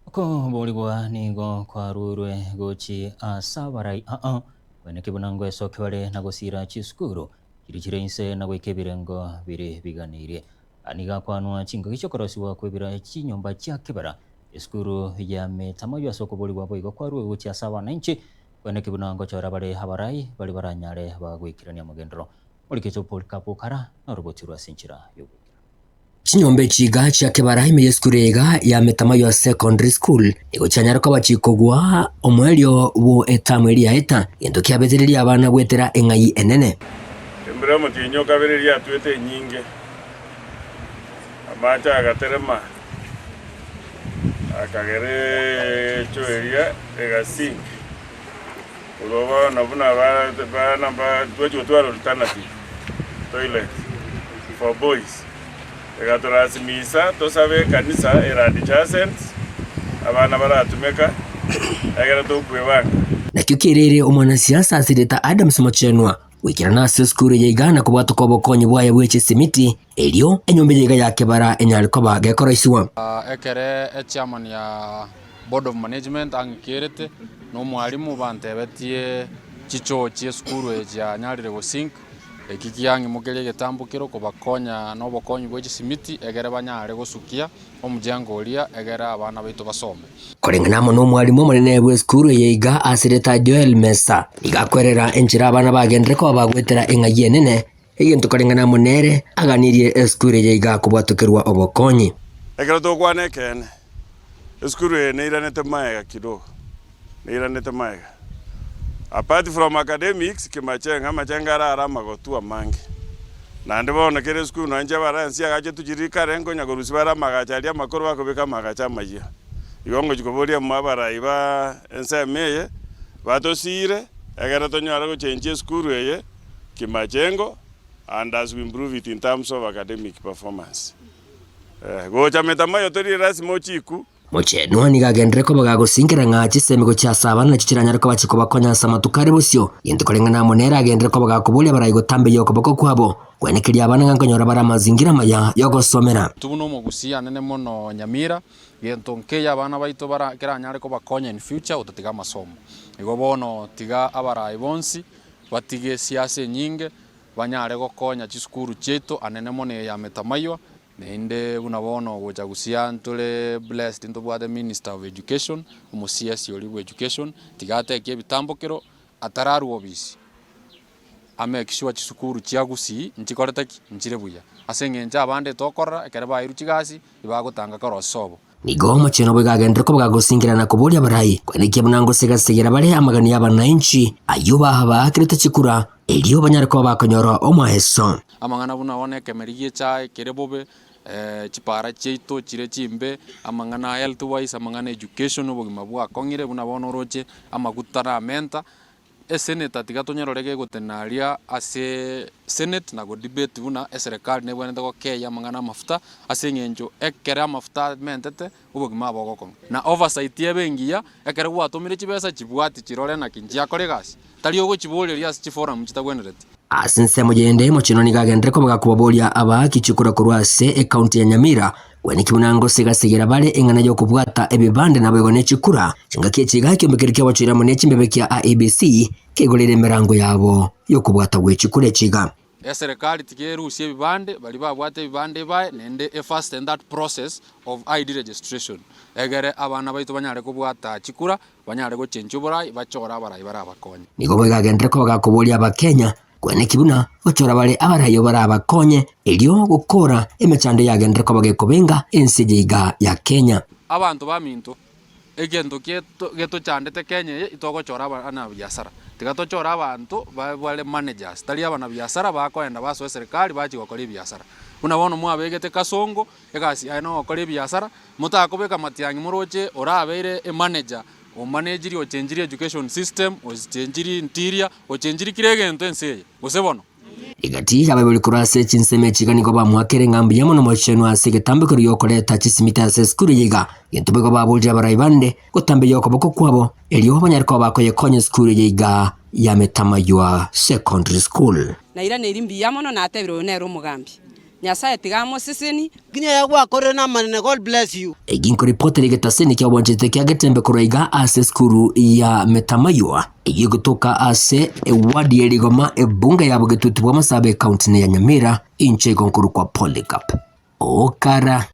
Okoboorigwa nigo kwaruirwe gochi ase abarai aa, koeneki buna ngoesokia bare na gosiira chisukuru chiria chire inse na goika ebirengo bire biganeirie. Aya nigo akwanwa chingaki chi'okorosigwa kw'ebira chinyomba chia kebera, esukuru ya Metamaywa ase okoboorigwa boigo kwaruirwe gochia ase abananchi, koeneki buna ngochora bare abarai baria baranyare bagoikerania amagenderero. Morikecho Polycarp Okara norogotirwe ase enchera y'ogoikera. Chinyomba echi iga chia kebara ime y'esukuru eye iga ya Metamaywa Secondary School nigo chianyare koba chikogwa omoerio bwo etamu eria yaeta, gento kiabetererie abana goetera eng'ai enene. Embura y'omotienyi o kabere eria yatwete enyinge, amache agaterema, akagera echoo eria egasink. Korwa bono buna abana ba twachia gotwara alternative toilet for boys, egatorasimisa tosabe ekanisa ere adjacent abana baratumeka egere tokwebanga. Nakio kerere omwanasiasa asirete Adams Mochenwa goikerana ase esukuru eye iga na kobwatoka obokonyi bwaye bwe chisimiti, erio enyomba eye iga ya kebara enyare koba gekoroisigwa. Ekere echairman ya Board of Management ang'ikerete, na omwalimu bantebetie chichoo chie esukuru eye chianyarire gosink, eki kiang'imokeria egetambokero kobakonya na obokonyi bwe chisimiti egere banyare gosukia omojengo oria egere abana baito basome. Koreng'ana amo nomwalimu omonene bw'esukuru eye iga asereta Joel Mesa, nigo akwerera enchera abana bagenderere koba bagoetera eng'ai enene, egento koreng'ana amo nere aganirie esukuru eye iga kobwatokerwa obokonyi. Ekero togokwana ekeene, Esukuru eye neiranete magega kidogo, neiranete magega. Apart from academics, kimachengo, amachengo are are amagotu amange. Naende bono kera esukuru nonye inche abaransi agache tuchiriri kare nkonya korusia bare amagacho aria amakoro bakobeka amagacho amayia. Igo ngochia koboria amo abarai ba ensemo eye, batosiire, egere tonyare gochenchia esukuru eye kimachengo and as we improve it in terms of academic performance. Gocha metamoyo tori lasima ochiku. Mochenwa nigo agenderere koba gagosinkera ng'a chisemi gochia ase abana nachio chiranyare koba chikobakonya ase amatuko are bosio, gento koreng'ana amo nere agenderere koba gakoboria abarai gotambeyia okoboko kwabo, kwenekeria abana ng'a nkonyora bare amazingira amaya y'ogosomera. Intwe buna omogusii anene mono Nyamira, gento nkeiyo abana baito bara keranyare kobakonya in future otatiga amasomo. Igo bono tiga abarai bonsi batige esiasa enyinge, banyare gokonya chisukuru chiaito anene mono eye ya Metamaywa, naende buna bono gocha gusii ntore blessed ntobwate minister of education, omo CS oria bwa education, tiga atekie ebitambokero atararwa obisi, a make sure chisukuru chia gusii nchikorete ki? Nchire buya. Ase eng'encho abande tokorora ekero bairwe chigasi, ebagotanga korosia sobo. Nigo omochenu boigo agenderere koba gagosingira na koboria abarai, koenekia buna ngosegasegera bare amagani y'abananchi ayio baabakerete chikura, erio banyare koba bakonyora omoeso. Amang'ana buna bono ekemeri gi'echae kere bobe, chipara chiaito chire chimbe, amang'ana a health wise, amang'ana a education, obogima bwakong'ire buna bono oroche amaguta namenta, Esenator tiga tonyerore gegotenena aria ase senate na godebate buna eserekari nebwenerete gokeyia amang'ana amafuta ase eng'encho ekere amafuta amentete obogima aba ogokong'a. Na oversight ebe engiya ekere gwatomire chibesa chibwati chirore naki nchiakora egasi tari ogochiboreria ase chiforum chitagwenereti. Ase ensemo yende, Mochenwa nigo agenderere koba gakobaboria abaaki chikura korwa ase ecounty ya Nyamira Gweneki buna ngosega-segera bare eng'ana y'okobwata ebibande naboigo ne chikura, chingaki echi iga ekiombe keria ki'obochori amo ne chimbebe kia IEBC keigorere emerango yabo y'okobwata gwe chikura echi iga. Eserekari tiga erusie ebibande, baria babwate ebibande ebae, naende e fasten that process of ID registration, egere abana baito banyare kobwata chikura, banyare gochenchia oborai, bachore abarai barabakonye. Nigo boigo agenderere koba gakoboria Abakenya Kweneki buna gochora bare abarayo barabakonye, erio gokora emechando yagenderere koba gekobenga ense eye iga ya Kenya. Abanto baminto, egento getochandete Kenya eye itogochora abanabiasara. Tiga tochore abanto bare managers, tari abanabiasara bakoenda basoa eserekari bachia gokora ebiasara. Buna bono mwabegete Kasongo, egasi yaye nogokora ebiasara, motakobeka Matiang'i moroche orabeire emanager Omanejiri ochenchiri education system, ochenchiri interior, ochenchiri kera egento ense eye, gose bono? Egati y'abaibori korwa ase chinsemo echi iga nigo bamoakere ng'a mbuya mono mochenwa ase egetambe keria gi'okoreta chisimiti ase esukuru eye iga. Gento boigo baborire abarai bande gotambia okoboko kwabo erio banyare koba bakoyekonya esukuru eye iga ya Metamaywa Secondary School. Nairaneirie mbuya mono, natebire oyo nere omogambi. Nyasae tiga amoseseni. Nginya aya gwakorire namanene God bless you. Eki nkoripotera egetaseni kia obwanchete kia Getembe korwa iga ase esukuru ya Metamaywa eyio egotoka ase eward ya Rigoma ebunge ya Bogetutu bwa Masaaba ecounty ya Nyamira inche igo nkorokwa Polycarp Okara.